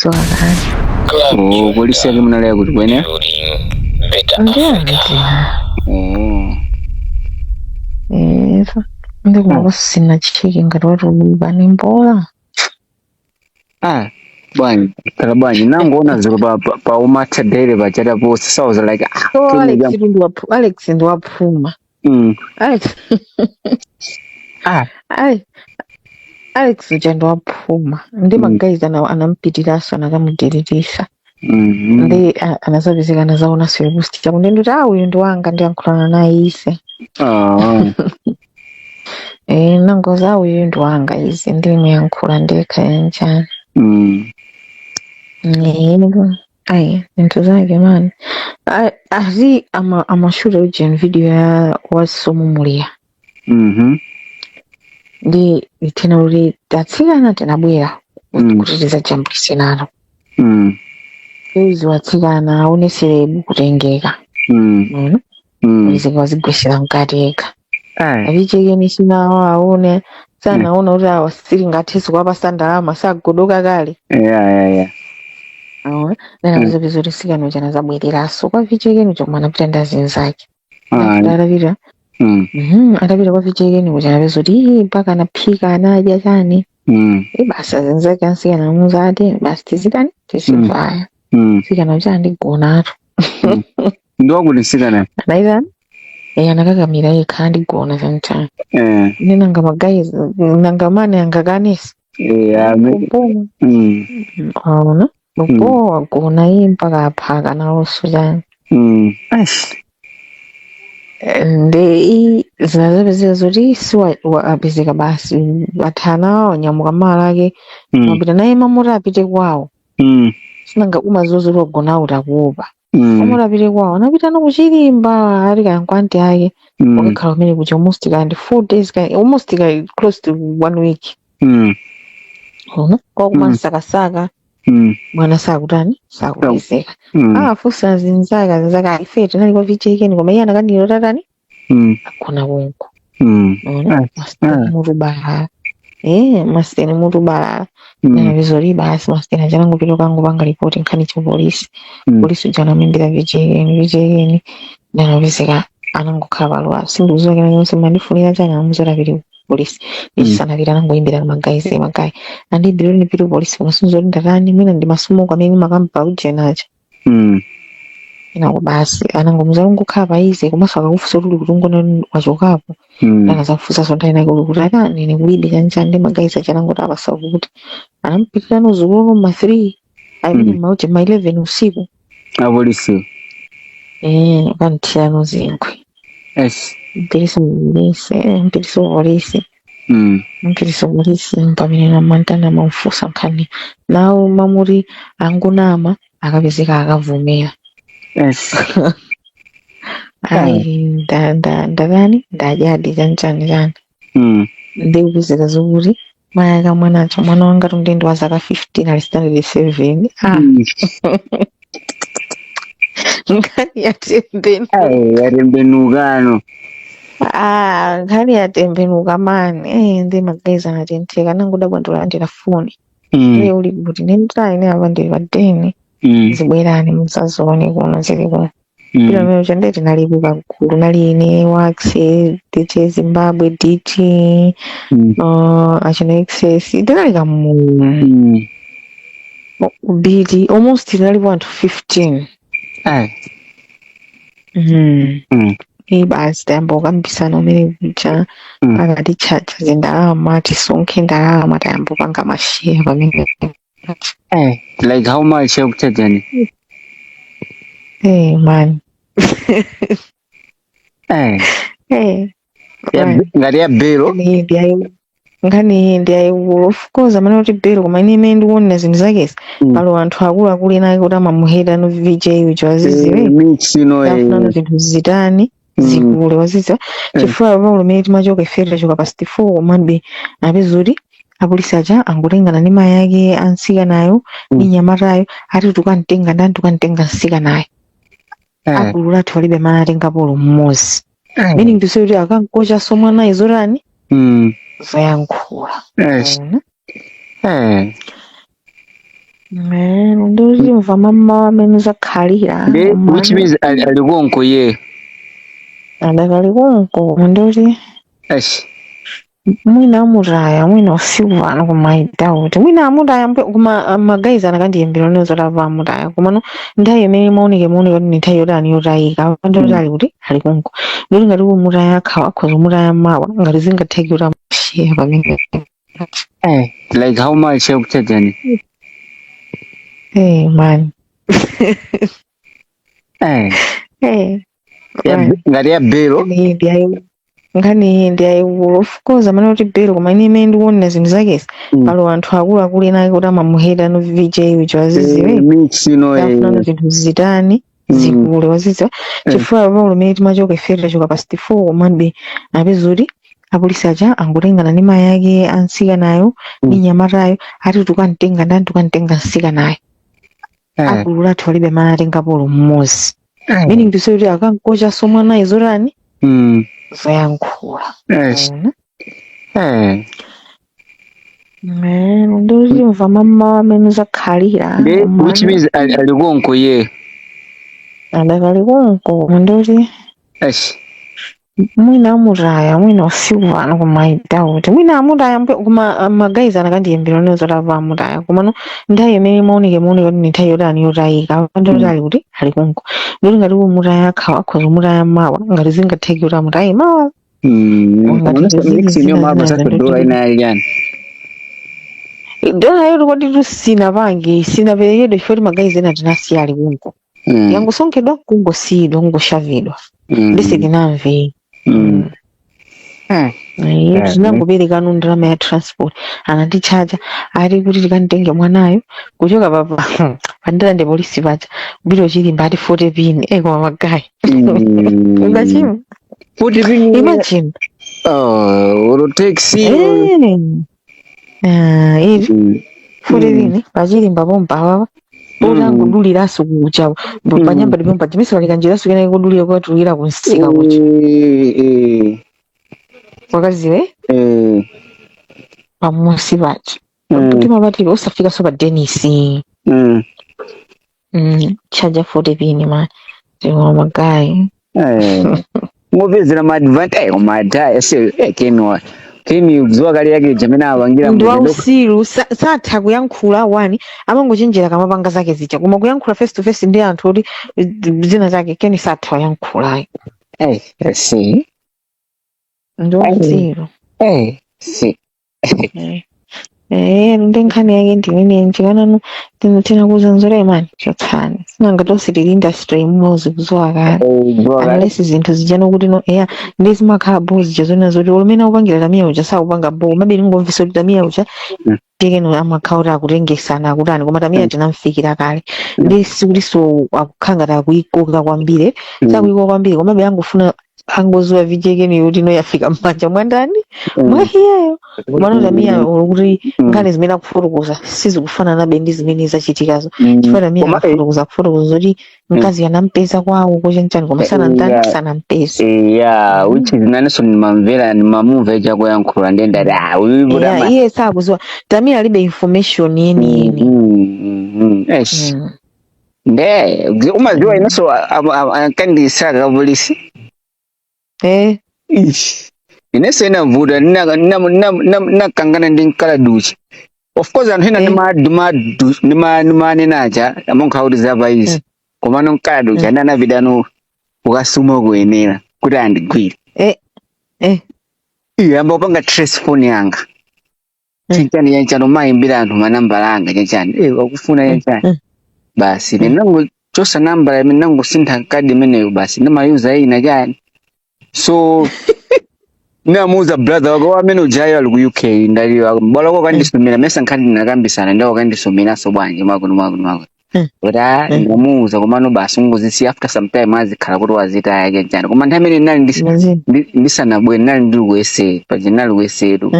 Ndikudziwa kale. Oh, polisi yake munalaya kuti kwene? Ndiyandi. Oh. Ero. Ndikumva sina chiki ngati wati ubanimbola. Ah, bwanji, khala bwanji. Nangoona ziko pa umatha daily pachata post. So I was like, ah, So kene Alex jam. Alex ndiwaphuma. Alex Ah. Alex Alex uja ndiwaphuma. Ndi magayizi anampitiraso anakamudiririsa. Ndi anazapezeka anazaona post chako ndi ndikuti ah, uyu ndi wanga, ndiyankhulana naye ise. Ah. Eh, nangoza uyu ndi wanga ize, ndimuyankhula ndekha yanjani. Yebo. Ayi, zinthu zake mani. Azi amashuta ujeni video ya wasomumuliya. Ndi tena kuti atsikana tinabwera kuti tidzajambulise nalo. Izi watsikana aone celeb kutengeka. Izika wazigwesera mkati yekha. Ah. Avichekeni chinawo aone sanaona kuti awa sitingathenso kuwapasa ndalama, sagodoka kale. Aona nena kuzapeza kuti sikano chana zabwereraso kwa vichekeni chomwe anapita ndi azinzake. Ah. Atapita atapita kwa vichekeni kuja anapeza kuti ii mpaka anaphika, anadya chani. Basi azinzake ansikana amuza ati basi tizitani, tizivaya. Sikana ucha andigonatu. Ndiwakuti nsikana. Anaitani, anakakamira yekha, andigona chanchani. Ine nanga magayizi nanga mane angakanisa. Kupuma. Aona upo wagona iye mpaka aphaka nawonso chani. Aish. Ndi zinazapezeka zoti si apezeka basi athana wanyamuka mala ake. Wapita naye mamuti apite kwawo. Sinanga umazozo wagona utakuopa. Mamuti apite kwawo, anapita no kuchilimba ali kankwanti ake. Wakakhala kumene kuja almost kind 4 days, kind almost kind close to one week. Ona kwakumasakasaka. Mwana sakutani, sakupezeka. Afusa zinzaka, zinzaka ife tinali kwa vichekeni koma iye anakaniro tatani agona konko. Ona masiteni mutubalala, masiteni mutubalala. Nanapezoli basi masiteni achanangopita kangopanga ripoti nkhani cha polisi. Polisi uja anamimbira vichekeni, vichekeni nanapezeka anangokhala palowa sindikuziwa kena yonse mandifunira chani, amuzora apite ku polisi. Ichisanapita anangoyimbira magayizi, magayi andimbira kuti ndipite ku polisi koma sinzoti ndatani, mwina ndi masumo amene makampa ujenacha. Inako basi anangomuza ungokhala paize komanso akakufusa kuti uli kuti ungona wachokapo. Anazakufusa nthawi nake uli kuti akani ine kulibe chanchani, ndi magayizi achanangoti apasa kuti anampitira nozukulu ma 3, I mean mauti ma 11 usiku. Apolisi. Akanthira nozingwe. Yes. Mpiriso polisi, mpiriso polisi. Mpiriso polisi pamene namantana mamfusa nkhani nawo mamuti angunama, akapezeka akavumera. Ayi, ndatani, ndadyadi chanchani chani. Ndikupezeka zokuti mayi akamwanacho, mwana wanga tunde wa zaka 15, ali standard 7, ah. Nkhani yatembenuka. Ai, yatembenukano. Ah, nkhani yatembenuka mani. Ndi magayizi anatentheka, nangodabwa ndolandira foni. Iye uli kuti? Nenditayi ine apa ndili padeni. Zibwerani musazione kuno zili kuno. Ilo amene chandeti nalipo pagulu, nali ine, Wax, DJ Zimbabwe, DT, achina XS, tinali kamu kubiti, almost tinalipo anthu 15. Ai. Basi tayamba kukambisana umene kuja. Akati chacha zindalama, tisonkhe ndalama, tayamba kupanga masheya pamene. Like how much yakuchajani? Hey man. Hey. Man. Ngati ya belo. Nkhani iyi ndi yayikulu, of course amene kuti belo, koma ine imene ndikuonera zinthu zakezi palo anthu akuluakulu ena ake kuti amamuhera no VJ ujo aziziwe. Mix ino. Afunano zinthu zitani, zikule waziziwa. Chifukwa paulo mene timachoka ife tachoka pa 64, komabe apeza kuti apolisi aja angotengana ndi mayi ake ansikanayo ndi nyamatayo, ati tukamtenga ndani, tukamtenga nsikanayo. Agulu lathu alibe mana atenga polo mmodzi, meaning to say kuti akankocha mwanayi zotani, zoyankhula. Ona. Ndozimva mama amene zakhalira. Nde which Komano means ali konko ye. Adakali konko, ndoti Eish. Mwina amutaya, mwina usiku pano, koma I doubt. Mwina amutaya koma ma guys anakandiyembera onena zoti apa amutaya, komano nthawi imene imaoneka imaoneka kuti ndi nthawi yotani, yotayika. Ndoti ali kuti, ali konko. Ndoti ngati kumutaya akhawa akhoza kumutaya mawa, ngati zingatheke kuti amushiya pamene. Like how much yakuchajani? Hey man. Ya, Man. ngati ya belo. Nkhani iyi ndi yayikulu, of course amene kuti belo, koma ine imene ndikuonera zinthu zakezi, palo anthu akuluakulu ena ake kuti amamuheta no VJ ucho, aziziwe. Mix ino. Afuna zinthu zitani, zikule, waziziwa, chifukwa paulo mene timachoka ife tachoka pa 64, komabe apeza kuti apolisi aja angotengana ndi mayi ake ansikanayo ndi nyamatayo, ati tukamtenga ndani, tukamtenga nsikanayo. Agulu lathu alibe mana atenga polo mmodzi, meaning to say kuti akankochaso mwanayo zotani, zoyankhula. Ona. Ndozimva mama amene zakhalira. Nde Komano which means ali konko ye. Adakali konko, ndoti Eish. Mwina amutaya, mwina usiku pano, koma I doubt. Mwina amutaya koma ma guys anakandiyembera onena zoti apa amutaya, komano nthawi imene imaoneka imaoneka kuti ndi nthawi yotani, yotayika. Ndoti ali kuti, ali konko. Ndoti ngati kumutaya akhawa akhoza kumutaya mawa, ngati zingatheke kuti amutaye mawa. Ngati zili Mix ino zina maba zina sasa zandoti dola ina yali yani. Dola yoti kodi tusinapange, sinaperekedwe chifukwa kuti ma guys ena tinasiya ali konko. Yangosonkhedwa, kungosiyidwa, kungoshavidwa, ndisitinamve. Tinangoperekano ndalama ya transport, anandichaja ari kuti tikamtenge mwanayo kuchoka papa pandilande polisi paja kupita Chirimba, ati 40 pin. Koma ma guys, ungachimwa? 40 pin. Imagine. Oh, uro taxi. Ah, iri 40 pin pachirimba pompa apapa, potangoduliranso kucha panyamba ndipo pachimisa palikanjiraso kena kudulira kwatulira kunsika kucha. Wakaziwe pamusi pacha timapatiri osafikaso pa Denisi. Chaja 40 pin ma tiwa ma guys. Ngopezera ma advantage koma adaya se keni keni zuwa kali yake jamena awangira. Ndi wausiru, satha kuyankhula wani, amangochenjera kamapanga zake zija, koma kuyankhula face to face ndi anthu kuti zina zake, keni satha kuyankhula. Si. Ndi wausiru. Si. Ndi nkhani yake ndimene njikananu tinakuza nzora imani chotsani, sinanga tonse tili industry imodzi, kuzowa kale. Zuwa kali. Unless zinthu zijana kuti no eya, ndi zimakhala bo zija zona zoti olumene akupangira Tamiya uja sakupanga bo, mabe ndingomvesa kuti Tamiya uja tekeno amakhala kuti akutengesana akutani, koma Tamiya tinamfikira kale, ndi sikuti so akukhala ngati akuyikoka kwambiri, sakuyikoka kwambiri, komabe angofuna angoziwa vijekeni kuti ino yafika m'manja mwa ndani, mwa iyeyo. Komano Tamiya kuti nkhani zimene akufotokoza sizikufananabe ndi zimene zachitikazo, chifukwa Tamiya Koma akufotokoza kuti mkazi anampeza kwawo kuchanchani, koma sanamtani, sanampeze. Yeah, which is nanso ndimamvera, ndimamumva chakuyankhula, ndiye ndati ah, uyu Yeah, iye sakuziwa, Tamiya alibe information yeniyeni. Yes. Nde umaziwa inenso ankandisaka kapolisi. Ish. Inenso inavuta, nakangana ndi mkaladuchi. Of course anthu ena ndimanenacha amonkha kuti zapaizi, komano mkaladuchi ane anapitano kukasuma kuyenera kuti andigwire. Iye amba kupanga trace phone yanga, chanchani chanchani, umayimbira anthu manambala anga chanchani, wakufuna chanchani. Basi ine nangochosa nambala imene, nangosintha kadi imeneyo, basi ndimayuza ina chani. So namuuza brother wako amene ujayo ali ku UK, ndali bwala ko kandisumira mesa nkhani ndinakambisana ndawo kandisumiranso bwanji mwakuno mwakuno mwakuno, kuti a ndamuuza, komano basi ungozisiya, after some time azikhala kuti wazitaya chanchani. Koma nthawi imene ndinali ndisanabwere, ndinali ndili ku SA paja, ndinali ku SA tu.